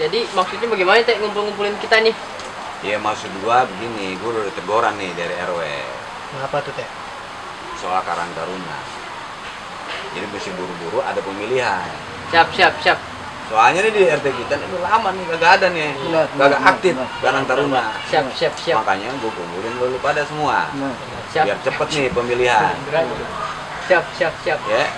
Jadi maksudnya bagaimana Teh ngumpulin kita nih? Ya maksud gua begini, gua udah teguran nih dari RW. Kenapa tuh Teh? Soal Karang Taruna. Jadi mesti buru-buru ada pemilihan. Siap. Soalnya nih di RT kita ini udah lama nih kagak ada nih. Kagak aktif Karang Taruna. Siap. Makanya gua kumpulin lu pada semua. Siap. Biar cepet nih pemilihan. Siap. Ya.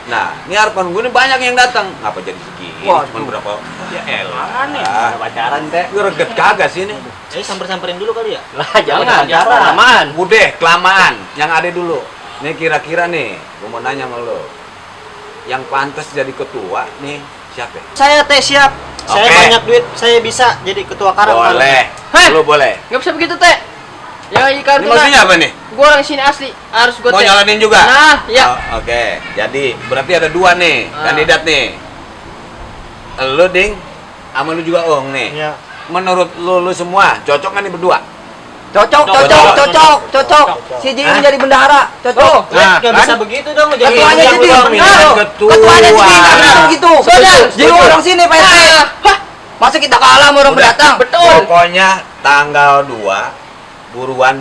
Nah, ini harapan gue nih banyak yang datang. Ngapa jadi segini? Cuma berapa? Ya elah. Ada pacaran Teh. Gue reget kagak sih ini. Samperin dulu kali ya? Lah jangan, pacaran. kelamaan. Udah, kelamaan. Yang ada dulu. Nih kira-kira nih, gue mau nanya sama lo. Yang pantas jadi ketua nih siapa? Saya Teh siap. Saya Oke. banyak duit, saya bisa jadi ketua Karang. Boleh. Hei! Lo boleh. Nggak bisa begitu Teh. Ya ikan Ini maksudnya apa nih? Gua orang sini asli, harus gua Mau Teh. nyalonin juga? Nah, ya. Oh, oke. Jadi berarti ada dua nih kandidat nih. Lo Ding, sama lu juga Ong nih. Iya. Menurut lu semua cocok kan nih berdua? Cocok. Si Ji Hah? jadi bendahara, cocok. Nah, Nggak kan? bisa begitu dong. Ketuanya yang jadi luar pemilihan biasa. ketua. Ketuanya jadi nggak bisa begitu. Soalnya, Ji orang sini Pak RT. Masa kita kalah sama orang Udah. pendatang? Betul. Pokoknya tanggal 2 buruan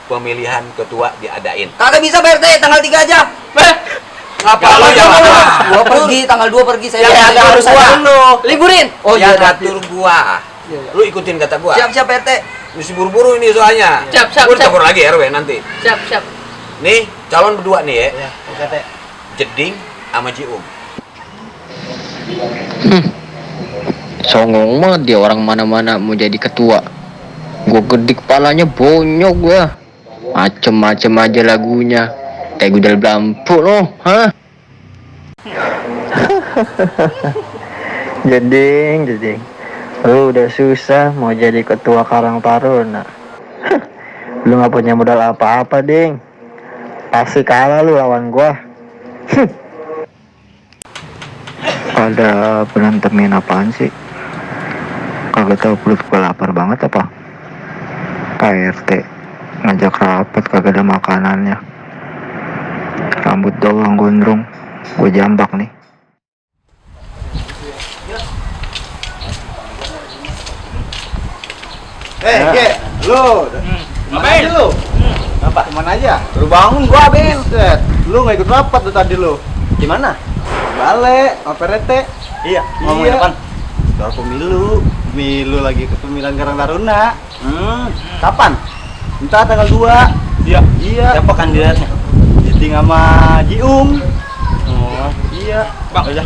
pemilihan ketua diadain. Kagak bisa Pak RT, tanggal 3 aja. Ngapa lo yang Gua pergi, tanggal 2 pergi saya. Ya, Tanggal harus 2. dulu. Liburin. Oh yang iya, ngatur gua. Lu ikutin kata gua. Siap Pak RT. Mesti buru-buru ini soalnya. Siap. Gua tegur lagi RW nanti. Siap. Nih, calon berdua nih ya. Iya, oke Teh. Jeding sama Jium. Songong banget dia, orang mana-mana mau jadi ketua. Gue gede kepalanya, bonyok gue. Macem-macem aja lagunya. Kayak gudal Blampu loh, hah? Jeding. Lu udah susah mau jadi ketua Karang Taruna. Lu gak punya modal apa-apa, Ding. Pasti kalah lu lawan gua. Pada berantemin apaan sih? Kagak tahu perut gua lapar banget apa? Pak RT ngajak rapat kagak ada makanannya. Rambut doang gondrong. Gua jambak nih. Ge, lu. Ngapain lu? Apa? Kemana aja? Baru bangun gua, Ben. Set, lu nggak ikut rapat tuh tadi lu. Gimana? Balik, sama PRT. Iya, ngomongin Iya. apaan? Soal pemilu lagi kepemilihan Karang Taruna. Kapan? Entah tanggal 2. Iya. Iya. Siapa kandidatnya? Jeding sama Jiung. Oh, Iya. Bang, aja.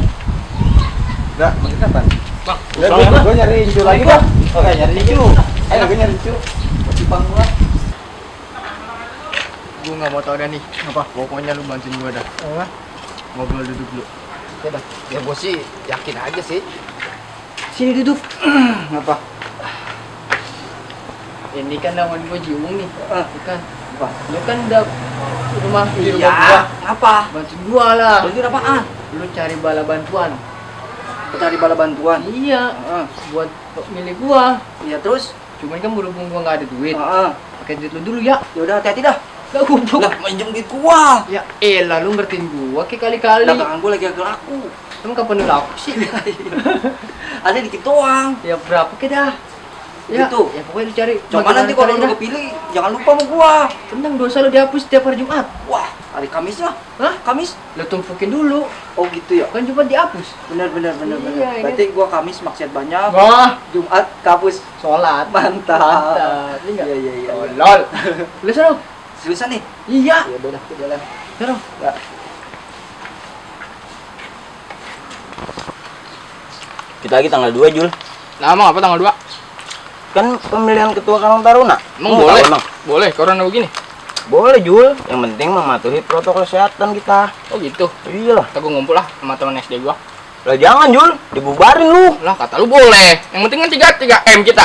Udah, makin kapan? Bang, Udah, soalnya, gua nyari Incu lagi, Bang. Oke, nyari Incu. Ayo, gua nyari Incu. Cipang gua. Gua nggak mau tau dah nih. Apa? Pokoknya lu bantuin gua dah. Ngobrol duduk dulu. Ya dah. Ya gua sih yakin aja sih. Sini duduk. Ngapa? Ini kan lawan gua Jiung nih. Bukan. Apa? Lu kan udah rumah di rumah Iya. gua. Apa? Bantuin gua lah. Bantuin apaan? Lu cari bala bantuan. Cari bala bantuan. Iya. Heeh. Buat milik gua. Iya terus? Cuman kan berhubung gua nggak ada duit. Heeh. Pakai duit lu dulu ya. Ya udah hati-hati dah. Gak goblok. Lah, minjem duit gua. Ya elah lu ngertiin gua kayak kali-kali. Dagangan gua lagi agak laku. Emang kapan lu laku sih? Ada dikit doang. Ya berapa ke dah? Ya, Gitu. ya pokoknya lu cari. Cuma nanti kalau lu kepilih, jangan lupa sama gua. Tenang, dosa lu dihapus setiap hari Jumat. Wah, hari Kamis lah. Hah? Kamis? Lu tumpukin dulu. Oh gitu ya. Kan Jumat dihapus. Benar. Iya, ini. Berarti gua Kamis maksiat banyak. Wah, Jumat kapus. sholat. Mantap. Mantap. Iya. Iya. Lol. Lu sana. Seriusan nih? Iya. Ya udah, kita jalan. Sana. Ya. kita lagi tanggal 2, Jul. Nah, emang apa tanggal 2? Kan pemilihan ketua Karang Taruna. Emang Lu boleh? tahu, emang? Boleh, corona begini. Boleh, Jul. Yang penting mematuhi protokol kesehatan kita. Oh gitu. Iyalah. Kita gua ngumpul lah sama teman SD gua. Lah jangan, Jul. Dibubarin lu. Lah kata lu boleh. Yang penting kan 3M kita.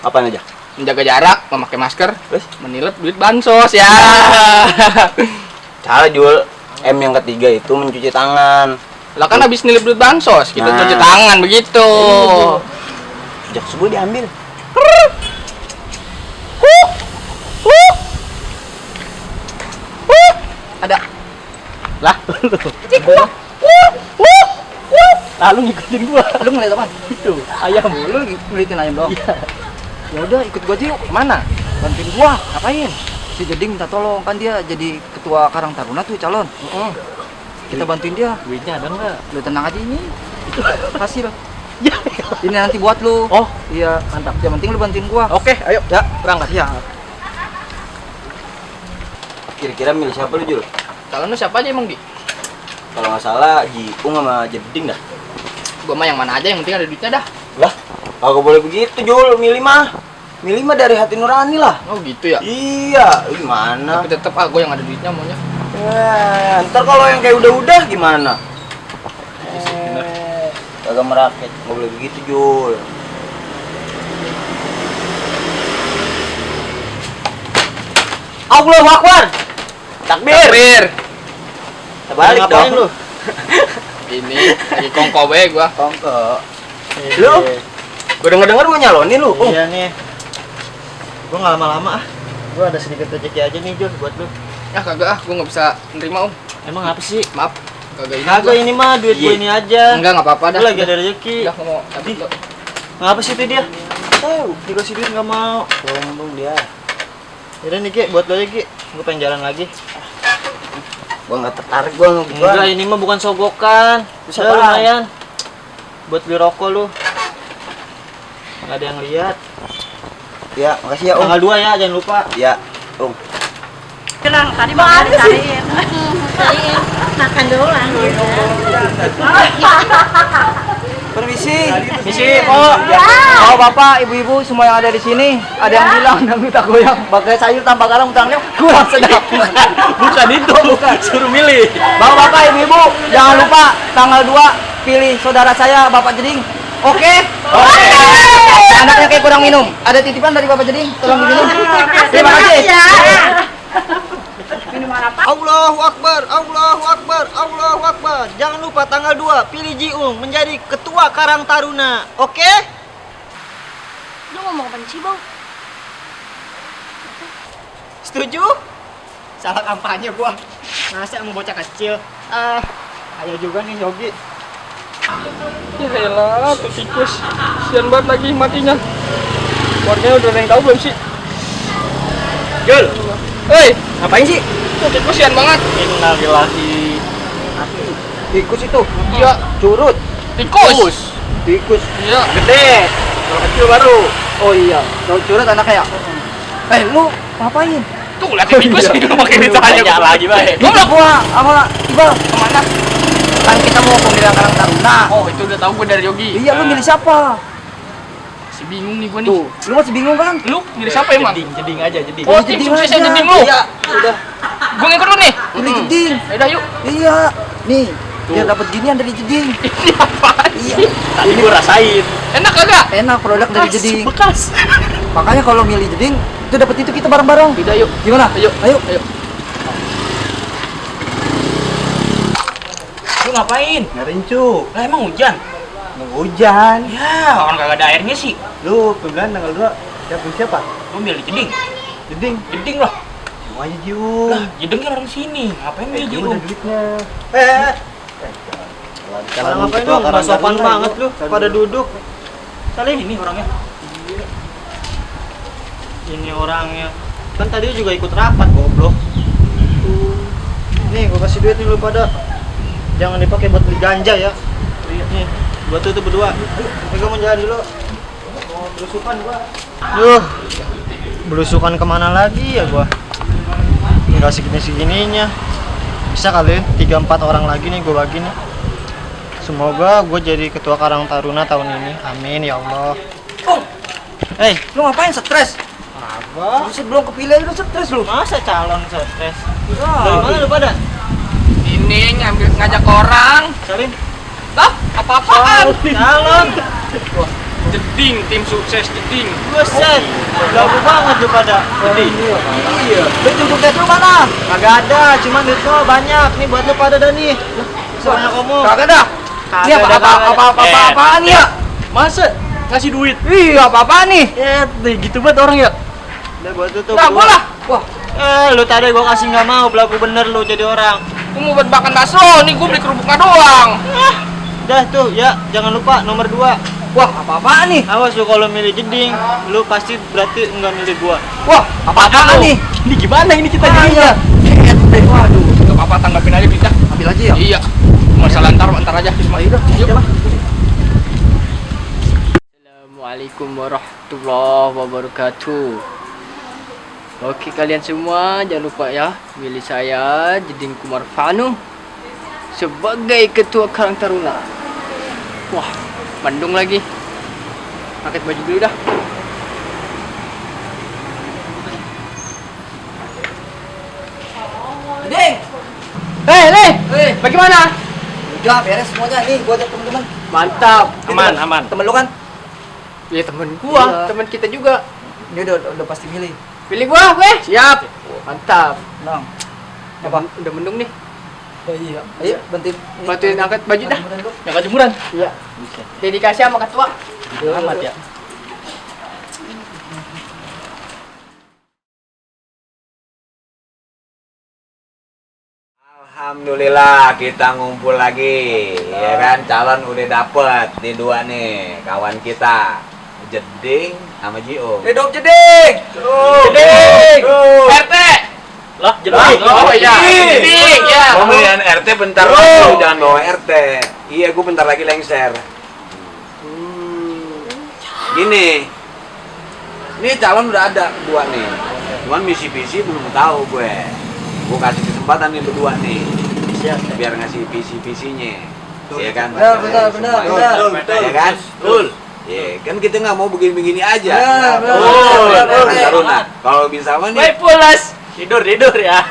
Apaan aja? Menjaga jarak, memakai masker, Terus? menilep duit bansos ya. Salah, Jul. M yang ketiga itu mencuci tangan. Lah kan habis nilip duit bansos, kita Nah. cuci tangan begitu. Jak subuh diambil. Ada. Lah. Lalu ngikutin gua. Lu ngeliat apa? Itu, ayam. Lu ngeliatin ayam doang? Iya. Ya udah ikut gua aja yuk. Kemana? Bantuin gua. Ngapain? Si Jeding minta tolong, kan dia jadi ketua Karang Taruna tuh calon. Kita bantuin dia. Duitnya ada enggak? Lu tenang aja ini. Itu hasil. Ini nanti buat lu. Oh, Iya, mantap. Yang penting lu bantuin gua. oke, ayo. Ya, berangkat ya. Kira-kira milih siapa lu, Jul? Calon lu siapa aja emang, Di? Kalau nggak salah, Jiung sama Jeding dah. Gua mah yang mana aja, yang penting ada duitnya dah. Lah, kagak boleh begitu, Jul. Milih mah dari hati nurani lah. Oh gitu ya? Iya, lu gimana? Tapi tetep gua yang ada duitnya maunya. Ntar kalau yang kayak udah-udah gimana? Kagak merakyat, nggak boleh begitu, Jul. Allahu Akbar. Takbir. Terbalik Ngapain dong. lu? Ini lagi kongko we gua. Kongko. Lu? Gua denger-denger mau nyalonin lu. Iya nih. Gua nggak lama-lama ah. Gua ada sedikit rezeki aja nih, Jul, buat lu. Ah kagak gua nggak bisa nerima, Om. Emang apa sih? Maaf. Kagak ini. Kagak ini mah duit gua Iya. ini aja. Enggak apa-apa dah. Lu lagi ada rezeki. Udah mau cabut lu. Ngapa sih itu dia? Tahu, dikasih duit nggak mau. Sombong dia. Yaudah nih, Ki, buat lo aja, Ki. Gua pengen jalan lagi. Gua nggak tertarik gua Enggak, ini mah bukan sogokan. Bisa Udah, apaan? lumayan. Buat beli rokok lu. Nggak ada yang lihat. Ya, makasih ya, Om. Tanggal 2 ya, jangan lupa. Ya, Om. Tenang, tadi mau cariin. Makan doang gitu. Permisi. Misi, kok. Oh bapak, ibu-ibu semua yang ada di sini, ada yang bilang dangdut tak goyang, pakai sayur tanpa garam utangnya kurang sedap. Bukan itu, suruh milih. Bapak-bapak, ibu-ibu, jangan lupa tanggal 2 pilih saudara saya, Bapak Jeding. Oke? Oke. Anaknya kayak kurang minum. Ada titipan dari Bapak Jeding, tolong diminum. Terima kasih. Allahu Akbar, Allahu Akbar, Allahu Akbar. Jangan lupa tanggal 2 pilih Jiung menjadi ketua Karang Taruna. Oke? Lu ngomong apa sih, Bang? Setuju? Salah kampanye gua. Masa mau bocah kecil? Ayo juga nih Yogi. Ya elah, tuh tikus. Sian banget lagi matinya. Warganya udah ada yang tahu belum sih? Jul, Hei, ngapain sih? tuh tikus sian banget. Innalillahi. Tikus itu. Iya, Curut. tikus. Tikus. Iya. Gede. Kalau kecil baru. Oh iya. Kalau curut anaknya. Lu ngapain? Tuh lihat tikus nih, lu pakai ditanya lagi, baik. Gua sama Iqbal kemana? Kan kita mau pemilihan Karang Taruna. Oh, itu udah tahu gue dari Yogi. Iya, lu milih siapa? Masih bingung nih gue nih. Tuh, lu masih bingung kan? Lu milih siapa emang? Jeding aja, jeding. Oh, Jeding tim suksesnya aja. jeding lu. Iya, sudah. Gue ngikut lu nih. Pilih Jeding. Yaudah yuk. Iya. Nih, biar dapat ginian dari Jeding. Ini apaan sih? Tadi gua rasain. Enak kagak? Enak produk dari Jeding. Bekas. Makanya kalau milih Jeding, itu dapat itu kita bareng-bareng. Yaudah yuk. Gimana? Ayo. Ayo. Ayo. Lu ngapain? Ngerincu. Lah emang hujan? Hujan. Ya, orang kagak ada airnya sih. Lu pemilihan tanggal 2. Siapa? Lu milih jeding. Jeding. Jeding lah. Semuanya Jiung. Lah, jeding kan orang sini. Ngapain milih Jiung jeding? ada duitnya. Kalau ngapain lu? Nggak sopan banget lu. Pada duduk. Kali ini orangnya. Ini orangnya. Kan tadi juga ikut rapat, goblok. Nih, gua kasih duit nih lu pada. Jangan dipakai buat beli ganja ya. Nih, buat tuh berdua. Ini gua mau jalan dulu. Mau belusukan gua. Duh, belusukan kemana lagi ya gua? Tinggal segini-segininya. Bisa kali 3-4 orang lagi nih gua bagi nih. Semoga gue jadi ketua Karang Taruna tahun ini. Amin ya Allah. Hei, Lu ngapain stres? apa? Buset, belum kepilih lu stres lu. Masa calon stres? Iya. Dari mana lu pada? Ini ngajak orang. Salim. Lah, apa-apaan? Calon. Jeding, tim sukses jeding. Buset. Lagu banget lu pada. Jadi. Iya. Lu jemput tes lu mana? Kagak ada, cuman duit lo banyak. Nih buat lu pada dah nih. Banyak ngomong. Kagak dah. Ini apa-apaan ya? Masa ngasih duit? Iya, apa-apaan nih? Gitu banget orang ya. Udah buat lu tuh. Nah, gua lah. Wah, Lu tadi gua kasih nggak mau, belagu bener lu jadi orang. Gua mau buat makan bakso, nih gua beli kerupuknya doang. Dah tuh ya, jangan lupa nomor 2. Wah, apa-apaan nih? Awas lu kalau milih jeding, lu pasti berarti enggak milih gua. Wah, apa-apaan nih? Ini gimana ini kita jadinya? Waduh, Gak apa-apa, tanggapin aja kita. ambil aja ya. Iya. Masalah ntar aja. Bismillah. Yuk. Assalamualaikum warahmatullahi wabarakatuh. Oke kalian semua, jangan lupa ya milih saya Jeding Kumar Fanu sebagai ketua Karang Taruna. Wah, Bandung lagi. Pakai baju dulu dah. Ding. Hei, bagaimana? Udah beres semuanya nih, gua ajak teman-teman. Mantap. Aman. Temen lu kan? Ya temen gua, Iya. temen kita juga. Ini udah pasti milih. Pilih gua, weh. Siap. Mantap. Nang. Udah mendung nih. Iya. Ayo bantuin. Bantuin angkat baju dah. Yang kejemuran. Iya. Dedikasi sama ketua. Amat ya. Alhamdulillah kita ngumpul lagi, ya kan? Calon udah dapet nih 2 nih, kawan kita Jeding sama Jio. Hidup Jeding. Jeding. RT. Lah, Oh iya. Jeding, ya. Pemilihan RT bentar lagi, jangan bawa RT. Iya, gue bentar lagi lengser. Gini, ini calon udah ada 2 nih, cuman misi visi belum tahu gue. Gue kasih kesempatan nih berdua nih, biar ngasih visi-visinya, ya kan? Benar. Ya kan? Betul. Ya kan kita nggak mau begini-begini aja. Benar. Taruna. Kalau bisa mah nih pulas. Tidur ya.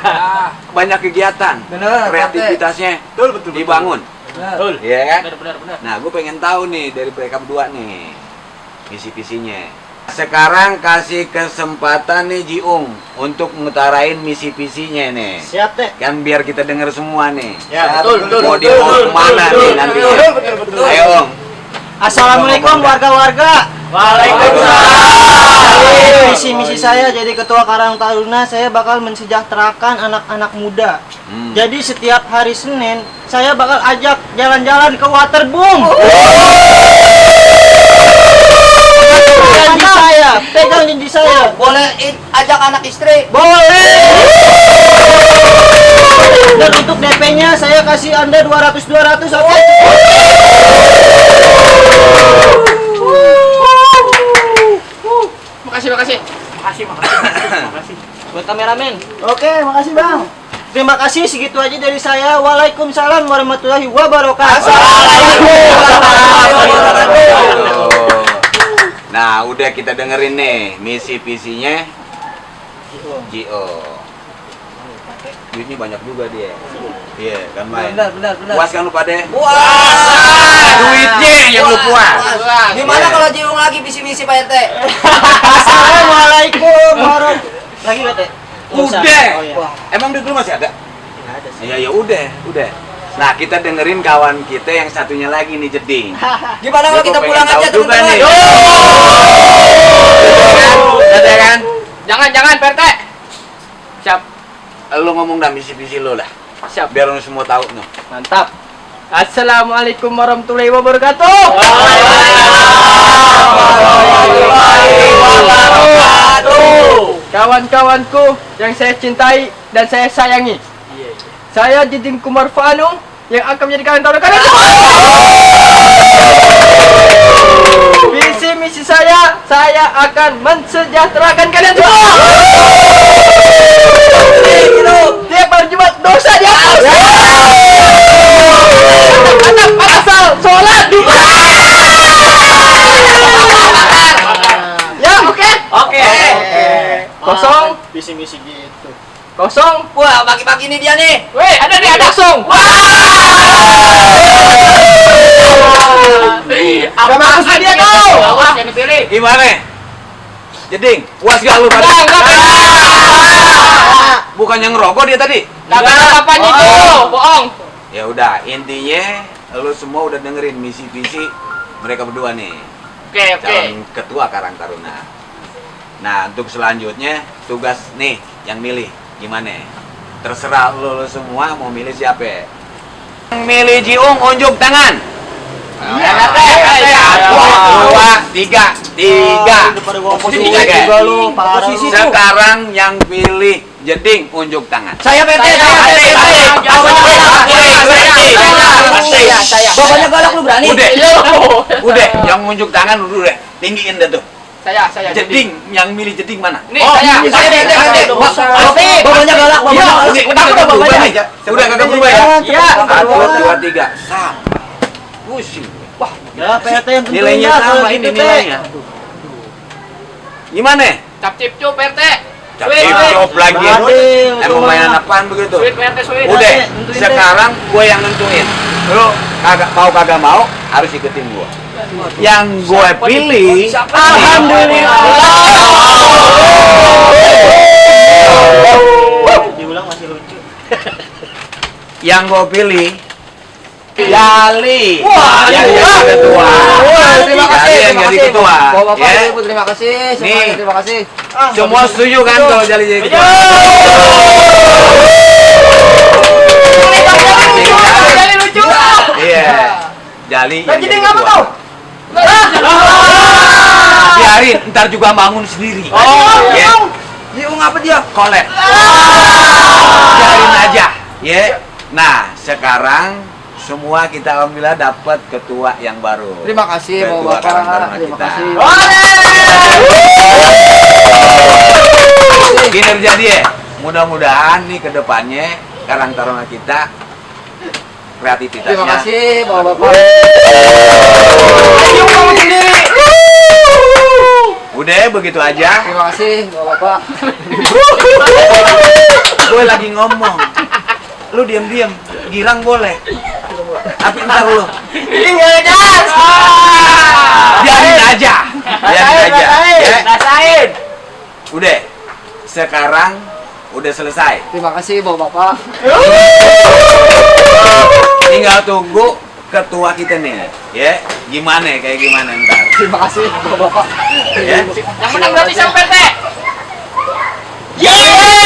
banyak kegiatan, Benar, kreativitasnya dibangun. Betul. Iya kan? Benar. Nah, gue pengen tahu nih dari mereka berdua nih misi-visinya. Sekarang kasih kesempatan nih Jiung untuk ngutarain misi-visinya nih. Siap, Teh. Kan biar kita denger semua nih. Ya, Mau dibawa kemana nih nantinya? Ayo Om. Assalamualaikum warga-warga. Waalaikumsalam. Misi saya jadi ketua Karang Taruna, saya bakal mensejahterakan anak-anak muda. Jadi setiap hari Senin saya bakal ajak jalan-jalan ke Waterboom. Pegang janji saya. Boleh ajak anak istri. Boleh. Dan untuk DP-nya saya kasih Anda 200 oke? Makasih. Buat kameramen. Oke, makasih Bang. Terima kasih, segitu aja dari saya. Waalaikumsalam warahmatullahi wabarakatuh. Nah, udah kita dengerin nih misi visinya Jio. Duitnya banyak juga dia. Iya, kan main. Benar. Puas kan lu pada? Puas. Duitnya yang lu puas. Gimana kalau Jiung lagi misi-misi Pak RT? Assalamualaikum warahmatullahi lagi nggak, Teh? Udah. Oh, iya. Emang duit lu masih ada? Ada sih. Ya udah. Nah, kita dengerin kawan kita yang satunya lagi nih Jeding. Gimana kalau kita pulang aja juga teman-teman? nih. Ada kan? Jangan PRT. Siap. Lu ngomong dah misi-misi lu lah. Siap. Biar lu semua tahu noh. Mantap. Assalamualaikum warahmatullahi wabarakatuh. Kawan-kawanku yang saya cintai dan saya sayangi. Saya Jeding Kumar Fanu yang akan menjadi Karang Taruna kalian semua. Visi misi saya akan mensejahterakan kalian semua. Tiap hari Jumat dosa dihapus. Asal sholat di ya, oke. Kosong. Misi-misi gitu. Kosong. Wah, pagi-pagi ini dia nih. Weh, ada nih, ada kosong. Apa maksud dia tuh? Awas yang dipilih. Gimana? Jeding, puas gak lu pada? Bukannya ngerokok dia tadi? Kagak ada papanya tuh, bohong. Ya udah, intinya lu semua udah dengerin misi visi mereka berdua nih. Oke. Calon ketua Karang Taruna. Nah, untuk selanjutnya tugas nih yang milih gimana? Terserah lu semua mau milih siapa. Yang milih Jiung unjuk tangan. Dua, tiga. Daripada gua Posisi posisi tiga. juga lu, parah lu. Sekarang yang pilih jeding unjuk tangan. Saya PT, saya. Bapaknya galak lu berani? Udah, yang unjuk tangan dulu deh. Tinggiin deh tuh. Saya Jeding, yang milih jeding mana? Nih, saya PT. Bapaknya galak, bapaknya galak. Udah kagak berubah ya? Iya. 1, 2, 3. Sama. Pusing. Ya, PT yang tentunya Nilainya kalau sama gitu, ini Teh. nilainya. Gimana? cap cip cu PT. Cop lagi. Adil, Emang coba. mainan apaan begitu? Sweet PT sweet. Udah, nentuin, sekarang gue yang nentuin. Lu kagak mau harus ikutin gue. Yang gue pilih, Diulang masih lucu. yang gue pilih Jali. Wah, yang jadi ketua. Terima kasih, Jali yang terima jadi kasih. ketua. Bapak, Ya. Ibu, terima kasih. Semuanya Nih. terima kasih. Semua setuju kan kalau Jali jadi ketua? Jadi lucu. Iya. Jali. yang Jadi jadi ngapa ketua. kau? Biarin, ntar juga bangun sendiri. Ya. Dia mau ngapa dia? Kolek. Biarin aja. Ya. Nah, sekarang semua kita alhamdulillah dapat ketua yang baru. Terima kasih, Ketua Bapak. Karang Taruna Terima kita. kasih. Kinerja dia. Mudah-mudahan nih ke depannya Karang Taruna kita kreativitasnya. Terima kasih, Bapak. Ayo kamu sendiri. Udah begitu aja. Terima kasih, Bapak. Gue lagi ngomong. Lu diam-diam, girang boleh. Tapi ntar lu biarin aja. Biarin aja. Ya. Rasain. Udah. Sekarang udah selesai. Terima kasih, Bapak. Tinggal tunggu ketua kita nih. Ya, gimana kayak gimana ntar. Terima kasih, Bapak. Ya. Yang menang berarti siapa PT? Yeay.